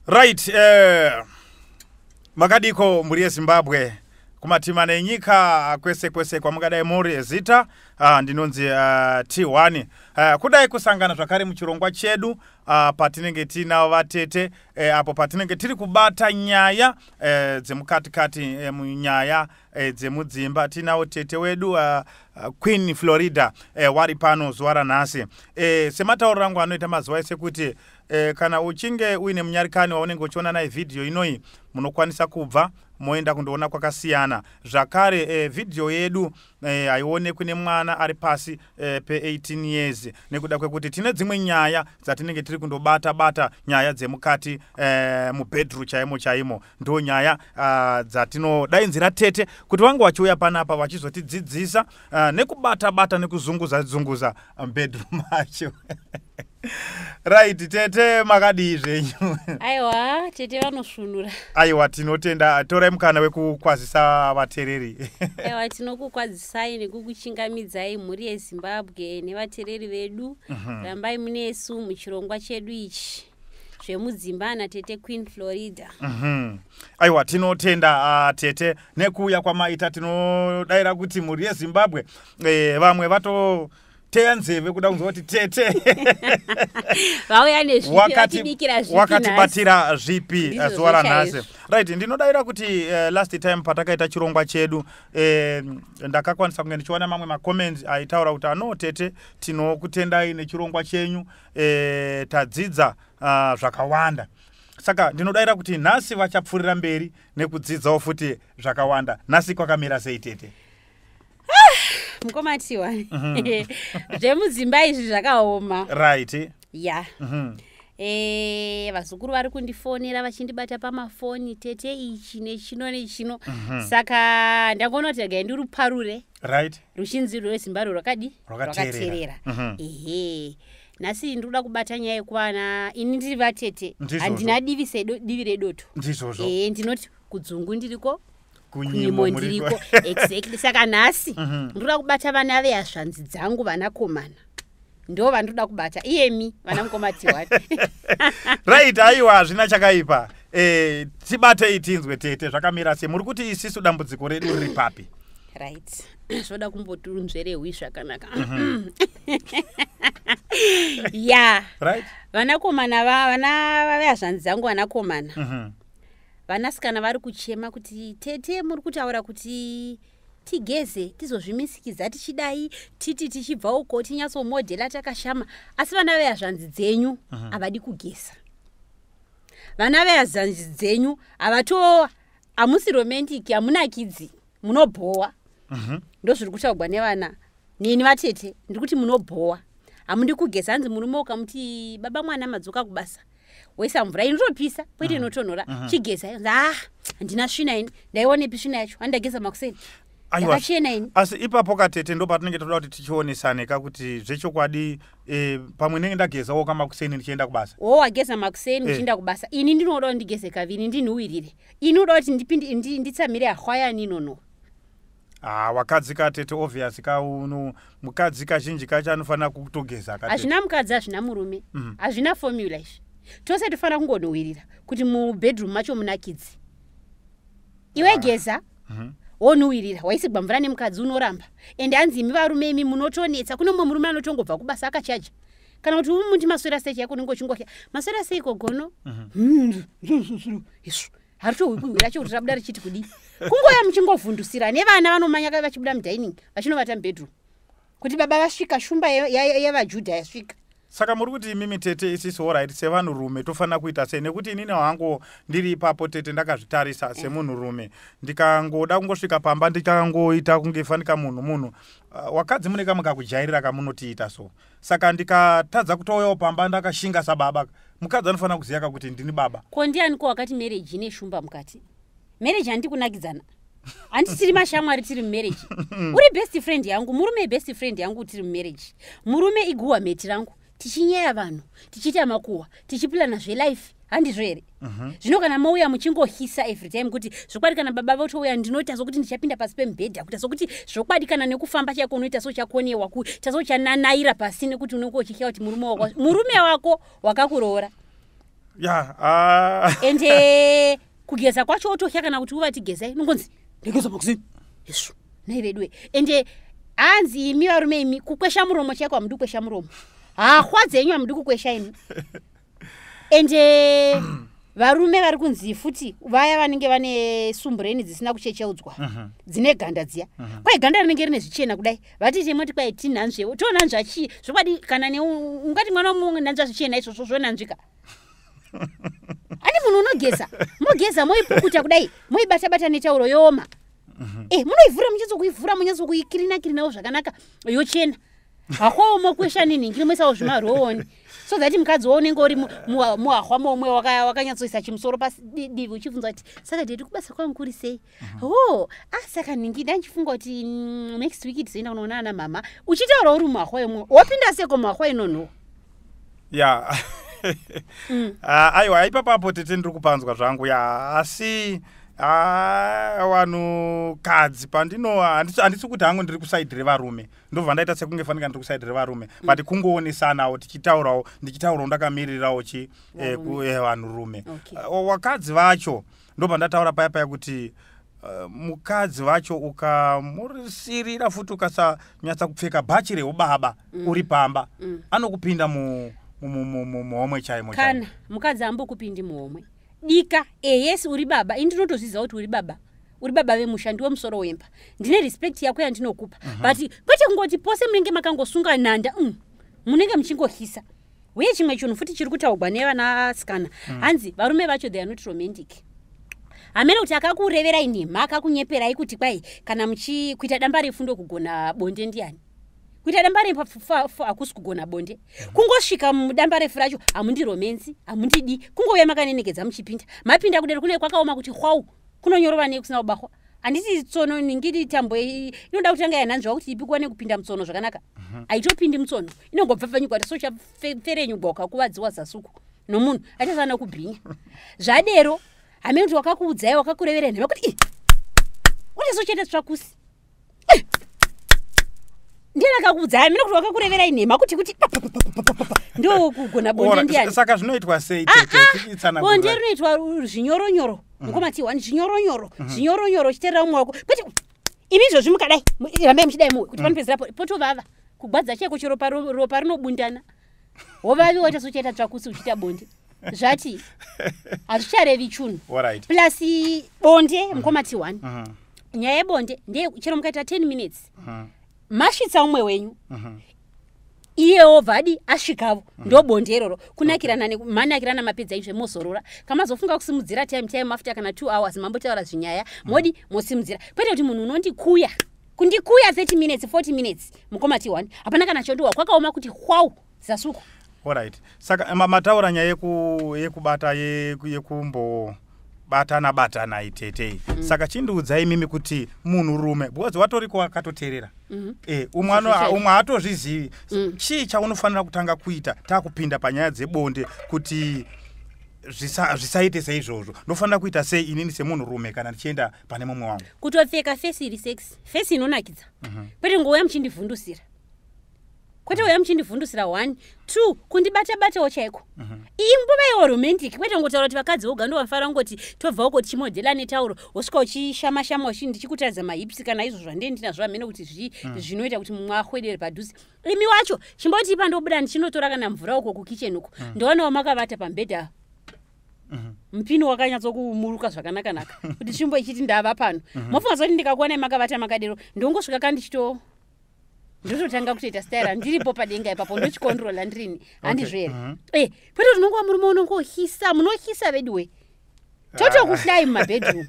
Right, makadiko mhuri yeZimbabwe kumatimana enyika kwese kwese kwamungadai muri? Zita ndinonzi T1. Kudai kusangana zvakare muchirongwa chedu patinenge tiinavo vatete, apo patinenge tiri kubata nyaya dzemukatikati, munyaya dzemudzimba. Tiinavo tete wedu Queen Florida, wari pano zuva ranhasi. Sematauriro angu anoita mazuva ese kuti kana uchinge uine munyarikani waunenge uchiona naye vhidhiyo inoyi, munokwanisa kubva moenda kundoona kwakasiyana. Zvakare vhidhiyo yedu haionekwi nemwana ari pasi pe18 years, nekuda kwekuti tine dzimwe nyaya dzatinenge tiri kundobata bata, nyaya dzemukati mubedroom chaimo chaimo. Ndo nyaya dzatinodaidzira tete kuti vange vachiuya panapa vachizotidzidzisa nekubata bata nekuzunguza zunguza bedroom acho. Right, tete, makadii zvenyu? Aiwa, tete vanosvunura. Aiwa, tinotenda. Torai mukana wekukwazisa vateereri. Aiwa, tinokukwazisai nekukuchingamidzai, mhuri yeZimbabwe nevateereri vedu. Rambai munesu muchirongwa chedu ichi zvemudzimba natete Queen Florida. Aiwa, tinotenda tete nekuuya kwamaita. Tinodayira kuti mhuri yeZimbabwe, vamwe vatoteya nzeve kuda kunzwa kuti tete vauya nezvipi, vatibikira zvipi nhasi. Wakatibatira zvipi Ndizvo zuva ranhasi? chaizvo. Right, ndinodayira kuti last time patakaita chirongwa chedu, ndakakwanisa kunge ndichiona mamwe macomments aitaura kuti ano tete, tinokutendai nechirongwa chenyu, tadzidza zvakawanda. Saka ndinodayira kuti nhasi vachapfuurira mberi nekudzidzawo futi zvakawanda. Nhasi kwakamira sei, tete? Mukoma T1, zvemudzimba izvi zvakaoma. Ya. Vazukuru vari kundifonera vachindibata pamafoni, tete, ichi nechino nechino. Saka ndangoona kuti regai ndiruparure ruchinzi rweZimbabwe rwakadi Rwakateerera. rwakateerera. Ehe, nhasi ndinoda kubata nyaya yekuvana. Ini ndiri vatete, handina divi sedivi redoto. Ehe, ndinoti kudzungu ndiriko, kunyimo kunyimo muriko. Ndiriko, exactly. Saka nhasi ndinoda kubata vana vehazvanzi dzangu, vanakomana ndo vandinoda kubata, iyemi vana mukoma T1. Right, aiwa, hazvina chakaipa. Tibatei tinzwe, tete, zvakamira sei? Muri kuti isisu dambudziko redu riri papi? Right, zvoda kumbotunzverehwi zvakanaka, ya. Vanakomana vana vehazvanzi dzangu, vanakomana, vanasikana vari kuchema kuti, tete, muri kutaura kuti tigeze, tizozvimisikidza, tichidai, titi tichibva uko tinyatsomodhela takashama, asi vana vehazvanzi dzenyu havadi kugeza. Vana vehazvanzi dzenyu havato, hamusi romantic, hamunakidzi, munobhowa. Ndozviri kutaurwa nevana neni. Vatete, ndiri kuti munobhowa, hamundi kugeza. Hanzi murume ukamuti, baba mwana madzoka kubasa, woisa mvura inotopisa kwete inotonhora, chigeza, hanzi, ah, handina svina ini, ndaionepi svina yacho? Handageza makuseni, ndakachena ini. Asi ipapo katete, ndo patinenge toda kuti tichionesane kakuti zvechokwadi, pamwe ndenge ndagezawo kamakuseni ndichienda kubasa. Wo wageza makuseni uchienda kubasa. Ini ndinoda kuti ndigeze kaviri, ndinhuwirire. Ini uda kuti ndipinde nditsamire hwayani inono. Ah, wakadzi katete, obvious kauno mukadzi kazhinji kacho anofanira kutogeza, katete. Hazvina mukadzi, hazvina murume, hazvina formula izvi. Tose tofanira kungonhuhwirira kuti mubedroom macho munakidzi. Iwe geza, wonhuhwirira. Waisigwa mvura nemukadzi, unoramba. Ende hanzi imi varume imi munotonetsa. Kune mumwe murume anotongobva kubasa akachaja, kana kuti umuti maswera sei chaiko, unenge uchingorya, maswera sei kogono, isvo haritohwikuhwi racho kuti rabuda richiti kudii. Kungoya muchingovhundusira nevana vanomanya vachibuda mudining vachinovata mubedroom kuti baba vasvika, shumba yevaJudha yasvika. Saka muri kuti imimi tete, isisu, alright, sevanhurume tofanira kuita sei? Nekuti inini hangu ndiri ipapo tete, ndakazvitarisa semunhurume, ndikangoda kungosvika pamba ndikangoita kunge fanika munhu wakadzi mune kamwe kakujairira kamunotiita so. Saka ndikatadza kutouyawo pamba ndakashinga sababa, mukadzi anofanira kuziva kakuti ndini baba. Ko ndianiko wakati marriage ine shumba mukati? Marriage handi kunakidzana, handi tiri mashamwari, tiri mumarriage. Uri best friend yangu, murume best friend yangu, tiri mumarriage. Murume iguhwa meti rangu, tichinyeya vanhu, tichiita makuhwa, tichiplana zvelife, handizvo here? Zvino kana mouya muchingohisa every time kuti zvokwadi kana baba votouya ndinoita sokuti ndichapinda pasi pemubhedha, kuita sokuti zvokwadi kana nekufamba chaiko unoita sochakonewa, kuita sochananaira pasi, nekuti unenge uchitya kuti murume wako wakakuroora. Ya. Ende kugeza kwacho otohya kana kuti uvati gezai, nongonzi ndegeza makuseni isvo nhai veduwe. Ende hanzi imi varume imi, kukwesha muromo chaiko hamudi kukwesha muromo, hahwa dzenyu hamudi kukwesha imi. Ende varume vari kunzi futi vaya vanenge vane sumbureni dzisina kuchecheudzwa, dzine ganda dziya, kwai ganda rinenge rine zvichena kudai, vatite moti kwai tinhanzvewo, tonhanzva chii zvokwadi? Kana ungati mwana womunhanzva zvichena izvozvo zvonanzvika? Ani munhu unogeza, mogeza, moipukuta kudai, moibata-bata netauro, yooma. Munoivhura, munyatsokuivhura, munyatsokuikirina-kirinawo zvakanaka, yochena. Hahwawo mokwesha nenhingi, moisawo zvimarooni so that mukadzi wo unenge uri muhahwa momwe wakanyatsoisa chimusoro pasidivi, uchibvunza kuti saka daddy kubasa kwangu kuri sei? Oh, ah, saka nhingi ndanchifunga kuti next week tizoenda kunoona ana mama. Uchitaura uri muhahwa imwe, wopinda seko muhahwa inonhuwa. Ya. Ah, aiwa, ipapapo tete ndiri kupanzwa zvangu. Ya, asi vanhukadzi pandino handisi kuti hangu ndiri kuside revarume, ndobva ndaita sekunge fanika ndiri kuside revarume, but kungoonesanawo, tichitaurawo, ndichitaurawo ndakamirirawo chi vanhurume. Wakadzi vacho ndobva ndataura paya paya kuti mukadzi vacho ukamurisirira futi, ukasanyatsa kupfeka bhachi reubaba uri pamba, anokupinda muhomwe chaimo chaimo. Kana mukadzi ambokupindi muhomwe dika, yes, uri baba, ini ndinotozviziva kuti uri baba, uri baba vemusha, ndiwe musoro wemba, ndine respect yako yandinokupa, but kwete kungoti pose munenge makangosunga nanda, munenge muchingohlisa. Uye chimwe chinhu futi chiri kutaurwa nevanasikana, hanzi varume vacho they are not romantic. Hamene kuti akakureverai nhema, akakunyeperai kuti kwai kana muchi kuita damba refu ndokugona bonde. Ndiani kuita damba refu? Hakusi kugona bonde. Kungosvika mudamba refu racho, hamundiromenzi, hamundidi, kungouya makanenekedza muchipinda, mapinda kudero kune kwakaoma kuti hwau, kunonyorova nei kusina kubahwa. Handiti tsono ningiri tambo inoda kutanga yanhanzviwa kuti ipikwa nekupinda mutsono zvakanaka? Haitopindi mutsono, inongobvapfanyugwa kuti sochapferenyugwa, ukakuvadziwa zasuku nomunhu achasana kubhinya. Zvadero hamene kuti wakakuudzai, wakakureverai nhema kuti "Ih, unesochete tsvakusi." Ndiani akakuudzai? Hamene kuti wakakureverai nhema kuti ndo kugona bonde. Ndiani? Saka zvinoitwa sei, Ah, tete? ah, Tichitsanangura. Bonde rinoitwa zvinyoronyoro, mukoma T1, zvinyoronyoro, zvinyoronyoro, uchiteerera umwe wako, kwete imi izvozvi mukadai, rambai muchidai muwe kuti panopedzera potovava kugwadza chaiko, chero ropa rinobundana, wovavi waita sochaita tsvakusi uchiita bonde, zvati hazvicharevi chunhu. Plus bonde, mukoma T1, nyaya yebonde ndeye chero mukaita 10 minutes, masvitsa umwe wenyu, iyewo bvadi asvikavo, ndo bonde iroro. Kunakirana, manakirana, mapedza izve mozorora. Kamazofunga kusimudzira time after kana 2 hours, mambotaura zvinyaya, modi mosimudzira, kwete kuti munhu unondikuya, kundikuya 30 minutes, 40 minutes, mukoma T1, hapana kana chondiwa, kwakaoma kuti hwau zasuku. Alright, saka mataura nyaya yekubata, yekumbobatana batana itetei. Saka chindiudzai imimi kuti munhurume, because watoriko akatoteerera, umwe Zvizvo. Umwe haatozvizivi. Chii chaunofanira kutanga kuita taakupinda panyaya dzebonde kuti zvisaite seizvozvo? Ndofanira kuita sei inini semunhurume kana ndichienda pane mumwe wangu? Kutopfeka face iri sexy, face inonakidza, kwete ngouya muchindivhundusira, kwete uya muchindivhundusira. One, two, kundibata-batawo chaiko, imbovaiwo romantic, kwete ngotaura kuti vakadzi voga ndovafara kungoti tobva uko tichimodhela netauro, wosvika uchishama-shama, ndichikutaridza mahips kana izvo zvandee ndinazvo, hamene kuti zvinoita kuti mumwe akwedere padhuze. Imi wacho chimboti pandobuda ndichinotora kana mvura uko kukicheni uko, ndowanawo makavata pamubhedha, mupini wakanyatsokumuruka zvakanaka-naka kuti tsvimbo ichiti ndava pano. Mofunga zoti ndikakuonai makavata makadero, ndongosvika kandichito ndototanga kutoita staira ndiripo padenga ipapo, ndochikontrola ndirini, handizvo here? Kwete kuti unongova murume unongohisa, munohisa veduwe, totokuhlai mumabedroom.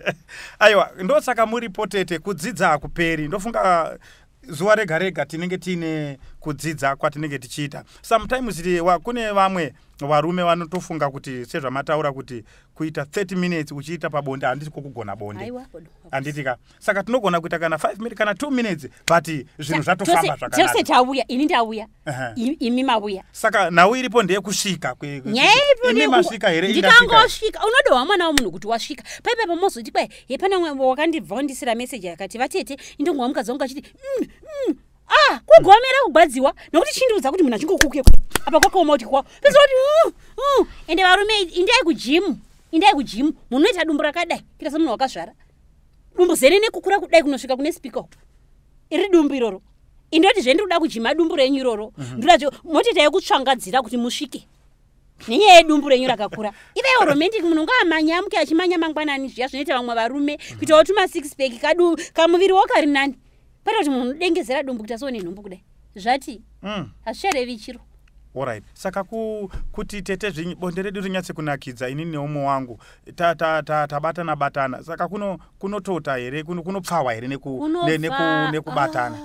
Aiwa, ndosaka muripo tete, kudzidza hakuperi. Ndofunga zuva rega rega tinenge tiine kudzidza kwatinenge tichiita. Sometimes kune vamwe varume vanotofunga kuti sezvamataura kuti kuita 30 minutes uchiita pabonde handisi kwokugona bonde. Aiwa, bodo. Handiti ka? Saka tinogona kuita kana 5 minutes kana 2 minutes, but zvinhu zvatofamba Tose zvakanaka. tauya, ini ndauya, imi mauya. Saka nhau iripo ndeyekusvika Nyaya iripo imi masvika here, ini ndasvika here? Ndikangosvika, unodohwa mwana womunhu kuti wasvika paipapo, mozoti kwai hepana wakandibva wandisira meseji akati vatete, indongwa mukadzi wangu achiti. Ah, kugomera kugwadziwa nokuti chindiudza kuti munhu achingokuke apa kwakaoma kuti kwa pesa kuti ende varume indai kujimu, indai kujimu, munoita dumbu rakadai kuita semunhu wakazvara dumbu zenene kukura kudai kunosvika kune spika uko iri dumbu iroro. Indoti zve ndiri kuda kujima dumbu renyu iroro, ndinoda motoita yekutsvangadzira kuti musvike nenyaya yedumbu renyu rakakura. Ivaiwo romantic, munhu ngaamanya amuke achimanya mangwanani zviya zvinoita vamwe varume kuitawo tuma six pack kadu kamuviriwo kari nani, kwete kuti munhu unodengezera dumbu kuita seune nhumbu kudai. Zvati hazvicharevi chiro. Alright, saka kuti tete bonde redu rinyatse kunakidza inini neumwe wangu tabatana batana, saka kunotota here, kunopfawa here nekubatana?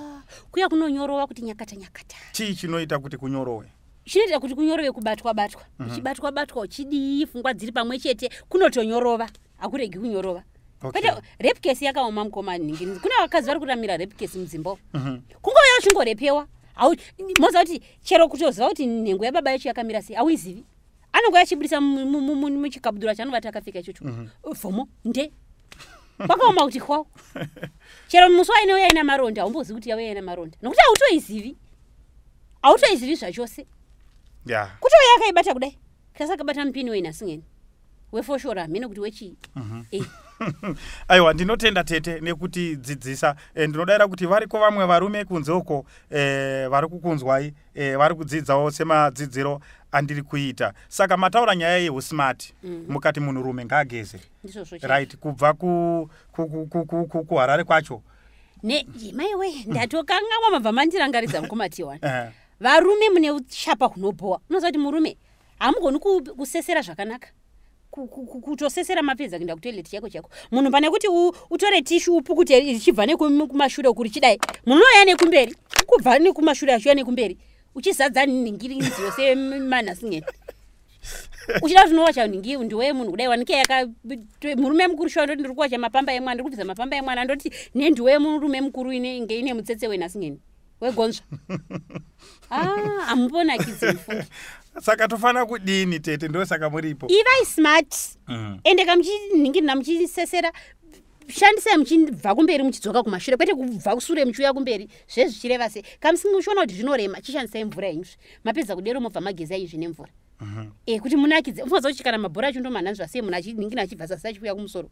Kuya kunonyorova kuti nyakata nyakata. Chii chinoita kuti kunyorowe? Chinoita kuti kunyorove kubatwa batwa, uchibatwa batwa uchidii, pfungwa dziri pamwe chete, kunotonyorova, hakuregi kunyorova. Kwete rape case yakaoma mukoma nhingi. Kuna vakadzi vari kuramira rape case mudzimba. Kungouya uchingorepewa. Moziva kuti chero kutoziva kuti nhengo yababa yacho yakamira sei hauizivi. Anongouya achibudisa muchikabudura chanovati akapfeka ichocho. Vhomo nde kwakaoma kuti hwao. Chero musi wainouya ina maronda haumbozivi kuti yauya ina maronda nokuti hautoizivi, hautoizivi zvachose. Kutouya akaibata kudai kasakabata mupini weinasingeni wefoshora hamene kuti wechii. Aiwa, ndinotenda tete nekutidzidzisa. Ndinodayira kuti variko vamwe varume kunze uko vari kukunzwai, vari kudzidzawo semadzidziro andiri kuita. Saka mataura nyaya yeusmart, mukati munhurume ngaageze. Right, kubva kuHarare kwacho. Maiwe ndatokangamwa mabva mandirangaridza mukoma T1. Varume mune uchapa hunobhowa. Unoziva kuti murume hamugoni kusesera zvakanaka, kutosesera mapedza kuenda kutoilet chako chako. Munhu pane kuti utore tishu upukute richibva nekumashure uku richidai, munhu unouya nekumberi, kubva nekumashure achiuya nekumberi, uchizadza nhingirinzi yose manhasingeni uchida kuti unowacha nhingi ndiwe munhu kudai wanike yaka murume mukuru shuwa ndoti ndiri kuwacha mapamba emwana, ndiri kubvisa mapamba emwana, ndoti nendiwe murume mukuru inenge ine mutsetse wenhasingeni wegonzva. Hamumbonakidzi mufungi. Saka tofanira kudini tete? Ndosaka muripo. Ivai smart. Ende kamuchinhingirina muchisesera, shandisai muchibva kumberi muchidzoka kumashure, kwete kubva kusure muchiuya kumberi. Zvezvichireva sei kamusingachiona kuti zvinorema, chishandisai mvura yenyuzve. Mapedza kudero mobva mageza izvi nemvura. Kuti munakidze. Unoziva kuti kana mabhora acho ndomanhanzva sei munhu achinhingirina achibva zasi achiuya kumusoro.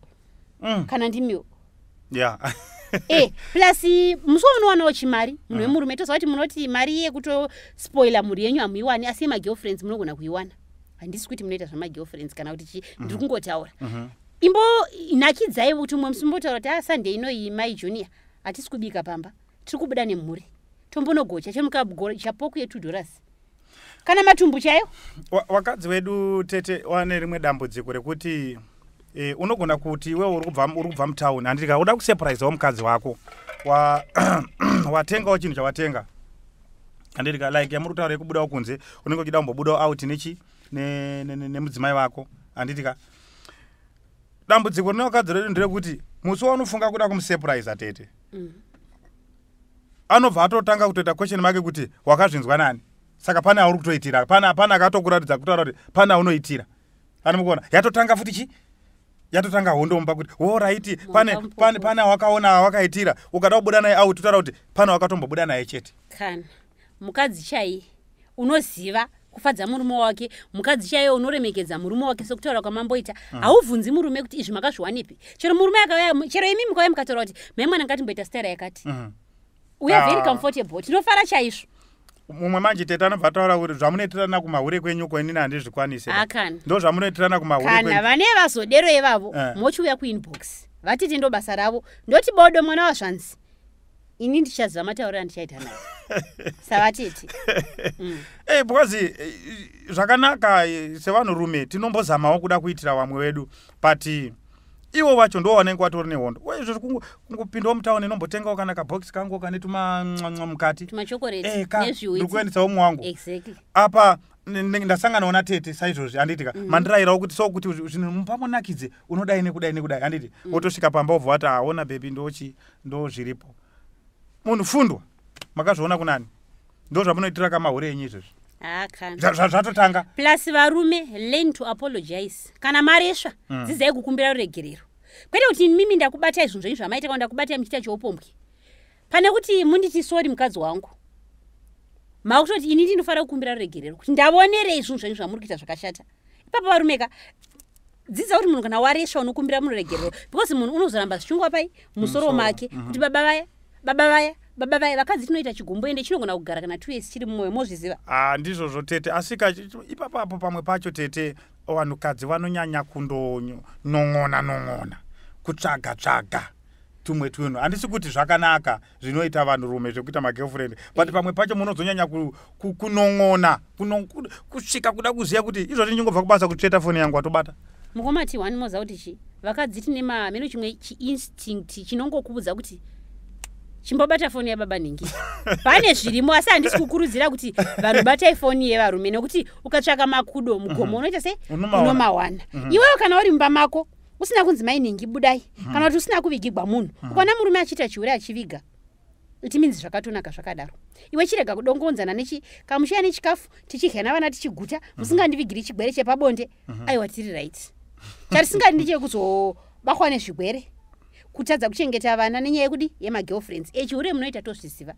Kana ndimiwo. Plus musi waunowanawo chimari munhu wemurume, toziva kuti munoti mari yekutospoila mhuri yenyu hamuiwani, asi yemagirlfriends munogona kuiwana. Handisi kuti munoita zvamagirlfriends kana kuti chii, ndiri kungotaura. Imbo nakidzai kuti umwe musi mumbotaura kuti Sunday inoyi mai Junior hatisi kubika pamba, tiri kubuda nemhuri tombonogocha chemukagocha poku ye$2 kana matumbu chaiyo. Wakadzi wedu tete wane rimwe dambudziko rekuti unogona kuti iwewe uri kubva mutauni, handiti uda kusurprisewo mukadzi wako, watengawo chinhu chawatenga, handiti like yamuri kutaura yekubudawo kunze, unenge uchida kumbobudawo out nechi nemudzimai wako, handiti ka. Dambudziko rine vakadzi redu nderekuti musi waunofunga kuda kumusurprise tete, anobva atotanga kutoita question make kuti wakazvinzwa nani. Saka pane auri kutoitira, pane akatokuratidza kutaura kuti pane aunoitira. Anomukuona yatotanga futi chi yatotanga hondo mumba kuti alright, pane awakaona awakaitira. Ukada kubuda naye out, totaura kuti pane wakatombobuda naye chete. Kana mukadzi chaiye unoziva kufadza murume wake, mukadzi chaiye unoremekedza murume wake sekutaura kwamamboita, haubvunzi murume kuti izvi makazviwanepi. Chero murume akauya, chero imi mukauya mukataura kuti mai mwana ngatimboita style yakati, we are very comfortable, tinofara chaizvo. Mumwe manje tete anobva ataura kuti zvamunoitirana kumahure kwenyuko inini handizvikwanisi. Akana ndo zvamunoitirana kumahure kana kwenyu. Vane vazodero ivavo, mochiuya kuinbox vatiti ndo basa ravo, ndoti bodo mwana wazvanzi, ini ndichaziva matauriro andichaita naye savatete. Because zvakanaka, sevanhurume tinombozamawo kuda kuitira vamwe vedu, but ivo vacho ndo vanenge vatori nehondo. Izvo kungopindawo mutauni inombotengawo kana kabhokisi kangu kane tumamwa mukati, tumachokoreti ndiri kuendesawo umwe wangu. Apa ndasanganawo natete saizvozvi, handiti ka, mandirayirawo kuti so kuti zvinhu mupamunakidze unodai nekudai nekudai, handiti? Wotosvika pamba wobva wati aona baby, ndochi ndo zviripo. Munhu fundwa makazviona kunani? Ndo zvamunoitira kamahure enyu izvozvi. Akana Zvatotanga. Plus varume, learn to apologize kana maresva. Dzidzai kukumbira ruregerero, kwete kuti mimi ndakubatai zvinhu zvenyu zvamaita kana ndakubatai muchiita cheupombwe. Pane kuti munditi sorry mukadzi wangu, makutoti ini ndinofanira kukumbira ruregerero kuti ndavonerei zvinhu zvenyu zvamuri kuita zvakashata. Ipapo varume ka, dzidza kuti munhu kana waresva unokumbira mururegerero, because munhu unozoramba zvichingwa pai musoro Musoro, make kuti baba vaya, baba vaya, baba vaya. Vakadzi tinoita chigumbu, ende chinogona kugara kana 2 years chiri mumwoyo, mozviziva. Ah, ndizvozvo tete, asi ka ipapapo pamwe pacho tete, vanhukadzi vanonyanya kundonon'ona non'ona, kutsvaga tsvaga tumwe tunhu. Handisi kuti zvakanaka zvinoita vanhurume zvekuita magirlfriend, but pamwe pacho munozonyanya kunon'ona, kusvika kuda kuziva kuti izvozvi ndingobva kubasa, kutsveta foni yangu watobata. Mukomati one, moziva kuti chi vakadzi tine mameno chimwe chiinstinct chinongokuudza kuti chimbobata foni yababa nhingi, pane zvirimo. Asi handisi kukurudzira kuti vanhu batai foni yevarume, nekuti ukatsvaka makudo mugomo unoita sei? Unomawana. Unomawana. Iwewe kana uri mumba mako usina kunzi mai nhingi budai, kana kuti usina kuvigigwa munhu, ukaona murume achiita chihure achiviga, it means zvakatonaka zvakadaro. Iwe chirega kudongonzana nechi kamushiya nechikafu, tichidya navana tichiguta, musingandivigiri chigwere chepabonde. Aiwa, tiri right. Chatisingadi ndechekuzobahwa nezvigwere, kutadza kuchengeta vana nenyaya yekudi yemagirlfriends. Echihure munoita tozviziva,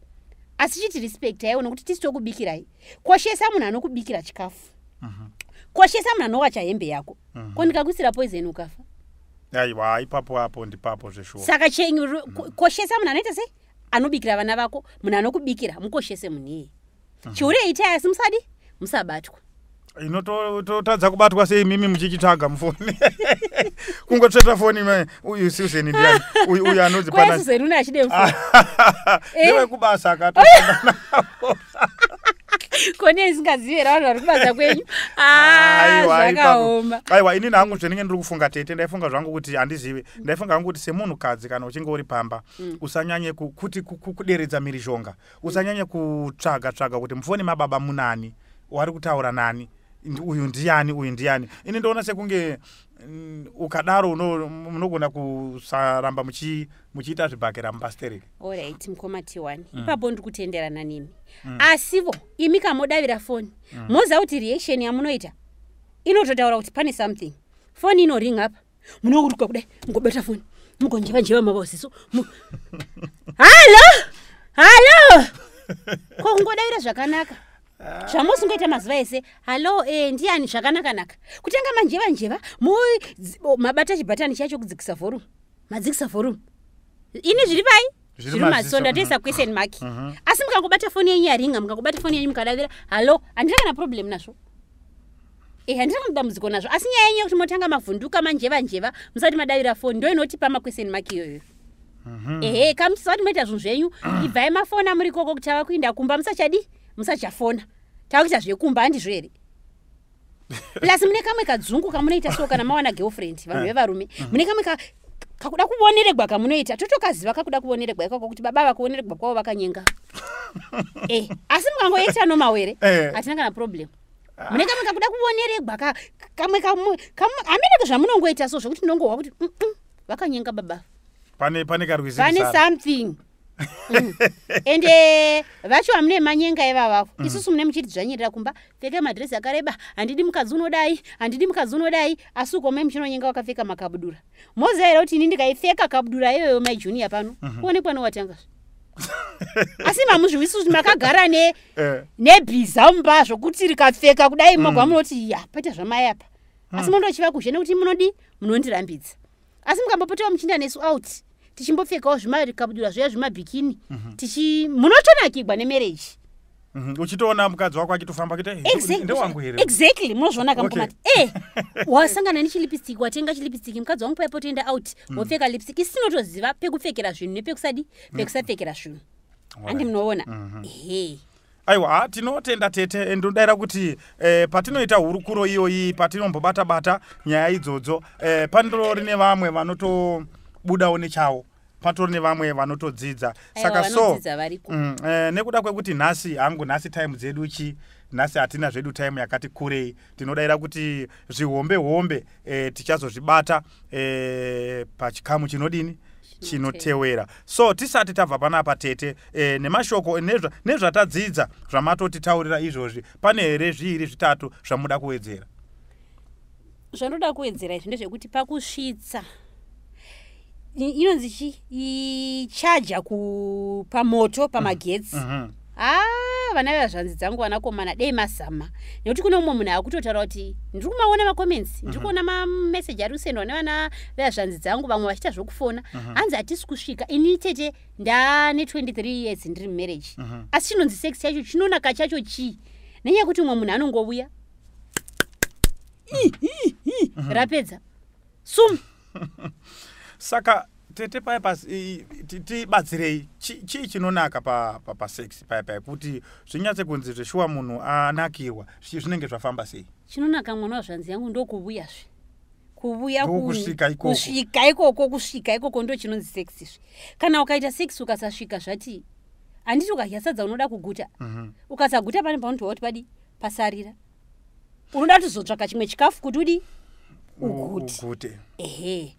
asi chiti respectaiwo, nokuti tisi tokubikirai. Koshesa munhu anokubikira chikafu, koshesa munhu anowacha hembe yako. Ko ndikakuisira poison ukafa? Aiwa, ipapo apo ndipapo zveshuwa. Saka koshesa munhu anoita sei, anobikira vana vako, munhu anokubikira mukoshese munhu iyeye. Chihure itai, asi musadi musabatwa. Inototadza kubatwa sei mimi muchichitsvaga mufoni? Kungotsveta foni, uyu Susan ndiani uyu, uyu anonzi Kwai Susan une achide mufoni? Ndewekubasa akatosangana. Kone isingazivi here vanhu vari kubasa kwenyu? Ah, Aiwa, zvakaoma. Aiwa, inini hangu zvenenge ndiri kufunga tete, ndaifunga zvangu kuti handizivi, ndaifunga hangu kuti semunhukadzi kana uchinge uri pamba, usanyanye kuti kuderedza mhirizhonga, usanyanye kutsvaga tsvaga kuti mufoni mababa munani, wari kutaura nani, uyu ndiani, uyu ndiani. Ini ndoona sekunge ukadaro munogona kusaramba muchiita zvibhakera mupastereki. Alright, mukoma T1, ipapo ndiri kutenderana nemi, asivo imi kamodavira foni, moziva kuti reaction yamunoita inototaura kuti pane something. Foni inoring apa, munoruka kudai, mugobata foni, mugonjeva njeva mavaziso, halo, halo. Ko kungodavira zvakanaka zvamusingoita mazuva ese, halo, ndiani, zvakanaka-naka, kutenga manjeva njeva, mabata chibhatani chacho kudzikisa volume, madzikisa volume, ini zviri pai? Zviri Zviri maziso. maziso, Ndatoisa question mark. Asi mukangobata foni yenyu yaringa, mukangobata foni yenyu mukadavira halo, handina kana problem nazvo. Handina kana dambudziko nazvo. Asi nyaya yenyu yekuti motanga mavhunduka, manjeva njeva musati madavira foni, ndo inotipa maquestion mark iyoyo. Ehe, kamusati moita zvinhu zvenyu, ibvai mafona muri koko kuti tava kuinda kumba, musachadi, musachafona, tava kuita zvekumba, handizvo here? Plus mune kamwe kadzungu kamunoita so kana mawana girlfriend, vanhu vevarume, mune kamwe kakuda kuvoneregwa kamunoita, totokaziva kakuda kuvoneregwa ikako, kuti baba vakuvoneregwa kwavo vakanyenga. Asi mukangoita nomawere, hatina kana problem. Mune kamwe kakuda kuvoneregwa kamwe hameneke zvamunongoita so zvokuti ndinongohwa kuti vakanyenga baba. Pane karwizi Pane kusara. something. Ende vacho hamune manyenga ivavavo, isusu mune muchiti dzvanyirira kumba, pfeka madhiresi akareba, handidi mukadzi unodai, handidi mukadzi unodai, asi uko mai muchinonyenga wakapfeka makabudura. Moziva here kuti ini ndikaipfeka kabudura iyoyo, mai Junior, pano kuonekwa nowatanga? Asi mamuzviwisi kuti makagara nebhiza mumba, zvokuti rikapfeka kudai mogwa munoti ya paita zvamai apa, asi mondochiva kuzhe nekuti munodi munondirambidza. Asi mukambopotawo muchiinda nesu out, tichimbopfekawo zvimakabudura zviya, zvimabhikini, tichi munotonakigwa nemarriage. Uchitoona mukadzi wako achitofamba kuita ndewangu here? Exactly, munozviona kamukomati wasangana nechilipstick, watenga chilipstick, mukadzi wangu paipo toenda out, wopfeka lipstick. Isi tinotoziva pekupfekera zvinhu nepekusadi pekusapfekera zvinhu, handi munoona? Ehe. Aiwa, ha, tinotenda tete. Ndinodaira kuti patinoita hurukuro iyoyi, patinombobata bata nyaya idzodzo, pandori nevamwe vanotobudawo nechavo, patori nevamwe vanotodzidza. Saka Aiwa, so vanodzidza variko. Nekuda kwekuti nhasi hangu, nhasi time dzedu chi nhasi hatina zvedu time yakati kurei, tinodayira kuti zvihombe hombe tichazozvibata pachikamu chinodini, chinotewera. So tisati tabva panapa tete, nemashoko nezvatadzidza zvamatotitaurira izvozvi, pane here zviiri zvitatu zvamuda kuwedzera? Zvandoda kuwedzera izvi ndezvekuti pakusvitsa Inonzi chi ichaja pamoto, pamagetsi. Ah, vana vehazvanzi dzangu vanakomana, dei mazama, nekuti kune umwe munhu akutotaura kuti ndiri kumaona macomments, ndiri kuona mameseji ari kusendwa nevana vehazvanzi dzangu, vamwe vachiita zvokufona, hanzi hatisi kusvika. Ini tete ndane 23 years ndiri mumarriage, asi chinonzi sex chacho chinonaka chacho chii? Nenyaya yekuti umwe munhu anongouya, rapedza sum. Saka tete, paya tibatsirei, chii chinonaka pasex paya paya kuti zvinyatse kunzi zveshuwa munhu anakirwa? Zvinenge zvafamba sei? Chinonaka, mwana wazvanzi yangu, ndokuvuyazve, kuvuya. Ndokusvika ikoko. Kusvika ikoko, kusvika ikoko ndo chinonzi sex izvi. Kana ukaita sex ukasasvika, zvati handiti ukadya sadza unoda kuguta? Ukasaguta, pane paunotowa kuti padi pasarira, unoda kutozotsvaka chimwe chikafu kuti udi ugute. Ugute. Ehe.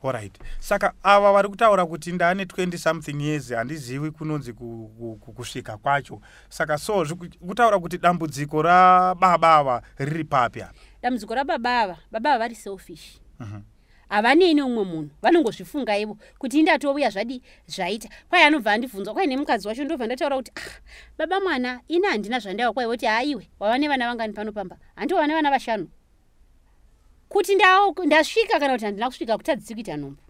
Alright, saka ava vari kutaura kuti ndaane 20 something years, handizivi kunonzi kusvika kwacho. Saka so kutaura kuti dambudziko rababa ava riri papi apa? Dambudziko rababa ava, baba ava vari selfish. Havanei neumwe munhu, vanongozvifunga ivo kuti indatouya zvadi zvaita. Kwai anobva andibvunzwa, kwai nemukadzi wacho, ndobva ndataura kuti, "Ah, baba mwana, ini handina zvandaiwa." Kwai voti, "Haiwe, wava nevana vangani pano pamba?" "Handi wava nevana vashanu." Kuti ndasvika kana kuti handina kusvika kutadzisi kuita nhumbu.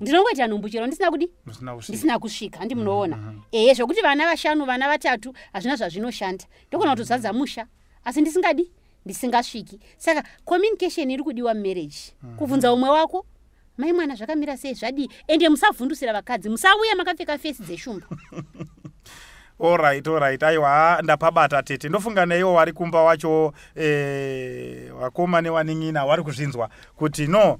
Ndinongoita nhumbu chero ndisina kudi Musina kusvika. Ndisina kusvika, handi munoona? Ehe, zvokuti vana vashanu, vana vatatu, hazvina zvazvinoshanda. Ndogona kutozadza musha asi ndisingadi, ndisingasviki. Saka communication iri kudiwa mumarriage, kubvunza umwe wako, "Mai mwana, zvakamira sei? Zvadii?" Ende musavhundusira vakadzi, musauya makapfeka face dzeshumba. Alright, aiwa, ndapabata tete. Ndofunga neiwo vari kumba wacho, vakoma nevanin'ina vari kuzvinzwa kuti no,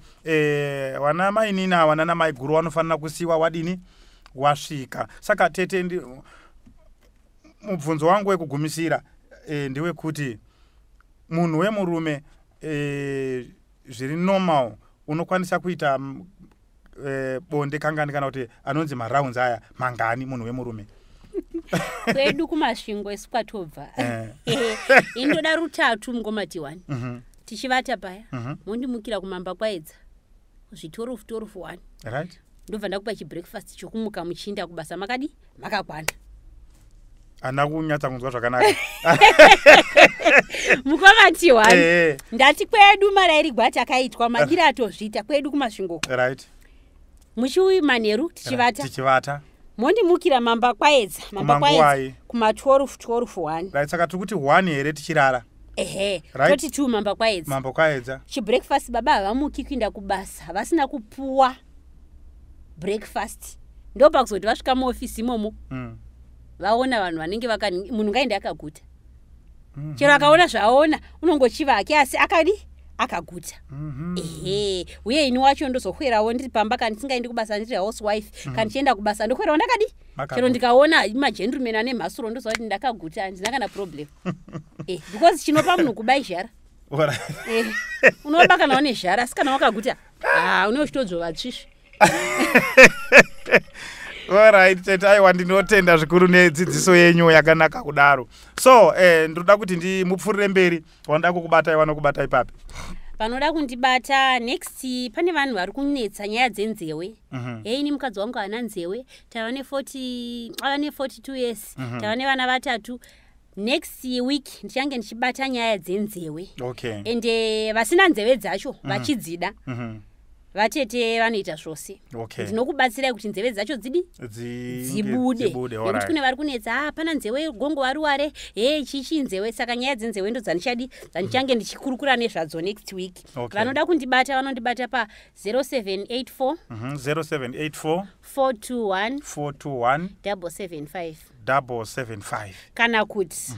vana mainina, vana namaiguru vanofanira kusiwa wadini, wasvika. Saka tete, mubvunzo wangu wekugumisira ndewekuti munhu wemurume, zviri normal unokwanisa kuita bonde kangani, kana kuti anonzi marounds aya mangani, munhu wemurume? Kwedu kuMasvingo isu kwatobva, indoda rutatu mungomati 1. Tichivata paya, mondimukira kumamba kwaedza zvitorofu torofu 1. Ndobva ndakupa chibreakfast chokumuka muchiinda kubasa makadi makakwana. Handina kunyatsa kunzwa zvakanaka. Mukomati 1. Ndati kwedu marayirigwa atakaitwa, madiro atozviita kwedu kuMasvingo, muchiuyi manheru tichivata, Tichivata. Mondimukira mamba kwaedza, mamba kwaedza. Kumanguwai? Kuma 12, 12 1. Right, saka tiri kuti 1 here tichirara? Ehe. Toti 2 mamba kwaedza. Mambo kwaedza. Chibreakfast, baba havamuki kuinda kubasa vasina kupuwa breakfast. Ndopakuzoti vasvika muofisi imomo, vaona vanhu vanenge vaka, munhu ngaende akaguta. Chero akaona zvaaona, unongochiva hake, asi akadi akaguta. Ehe, uye ini wacho ndozokwerawo ndiri pamba, kana ndisingaendi kubasa, ndiri housewife. Kana ndichienda kubasa, ndokwerawo ndakadi. Makaguta. Chero ndikaona magentleman ane mhasuro, ndoziva kuti ndakaguta, handina kana problem, because chinopa munhu kuba izhara. Unoba kana une zhara, asi kana wakaguta, ha, une uchitodzvova tsvisvi. Alright tete, aiwa, ndinotenda zvikuru nedzidziso yenyu yakanaka kudaro. So ndinoda kuti ndimupfurire mberi, wanoda kukubatai vanokubatai papi? Vanoda kundibata next, pane vanhu vari kunetsa nyaya dzenzewe. Hei, ini mukadzi wangu haana nzewe, tava ne40, ava ne42 years, tava nevana vatatu. Next week ndichange ndichibata nyaya dzenzewe. Ende vasina nzeve dzacho vachidzida, vatete vanoita zvose. Ndinokubatsirai kuti nzeve dzacho dzidi dzibude, Dzibude. nekuti kune vari kunetsa, "Ah, pana nzewe gongo varuware, he chichi nzewe." Saka nyaya dzenzewe ndo dzandichadi, dzandichange ndichikurukura nezvadzo next week. Vanoda kundibata vanondibata pa 0784 0784 421 421 775. 775. Kana kuti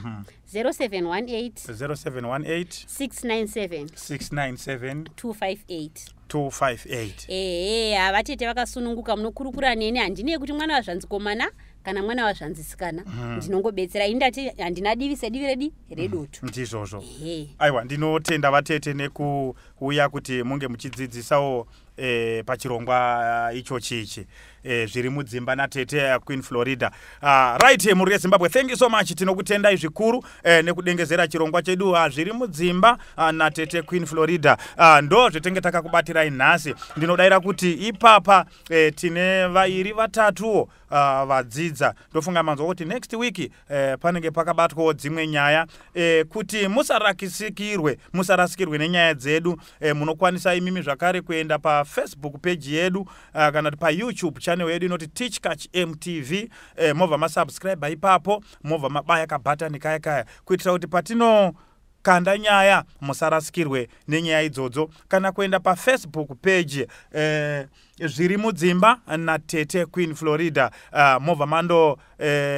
0718 0718 697 697 258. 258. Ehe, havatete vakasununguka, munokurukura neni. Handinei kuti mwana wazvanzikomana kana mwana wazvanzisikana, ndinongobetsera. Ini ndati handina divi, sedivi redi redoto. Ndizvozvo. Ehe. Aiwa, ndinotenda vatete nekuuya kuti munge muchidzidzisawo. Pachirongwa ichochi ichi zviri mudzimba natete Queen Florida. Right, mhuri yeZimbabwe, thank you so much. Tinokutendai zvikuru nekudengezera chirongwa chedu zviri mudzimba natete Queen Florida. Ndo zvetenge takakubatirai nhasi. Ndinodayira kuti ipapa tine vairi vatatuwo vadzidza. Ndofunga manzwa kuti next week panenge pakabatwawo dzimwe nyaya. Kuti musarasikirwe musarasikirwe nenyaya dzedu, munokwanisa imimi zvakare kuenda paFacebook page yedu kana kuti paYouTube channel yedu inoti Tichkach MTV. Mobva masubscribe ipapo, mobva mabaya kabhatani kaya kaya kuitira kuti patino kanda nyaya musarasikirwe nenyaya idzodzo, kana kuenda paFacebook page zviri mudzimba natete Queen Florida, mobva mando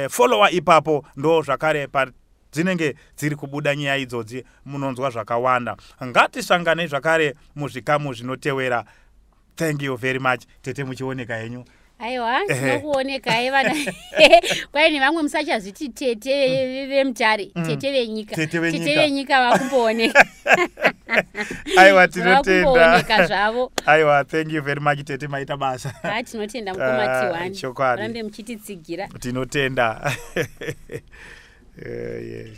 followa ipapo. Ndo zvakare pa dzinenge dziri kubuda nyaya idzodzi, munonzwa zvakawanda. Ngatisanganei zvakare muzvikamu zvinotewera. Thank you very much, tete. Muchioneka henyu. Aiwa, tinokuonekai vana. Kwai nevamwe musachazviti tete veMutare, tete venyika. Tete venyika. Tete venyika vakumbooneka. Aiwa, tinotenda. Vakumbooneka zvavo. Aiwa, thank you very much, tete. Maita basa. Ha, tinotenda, mukoma. Ah, Tiwani. Chokwadi. Rambe muchititsigira. Tinotenda. Yes.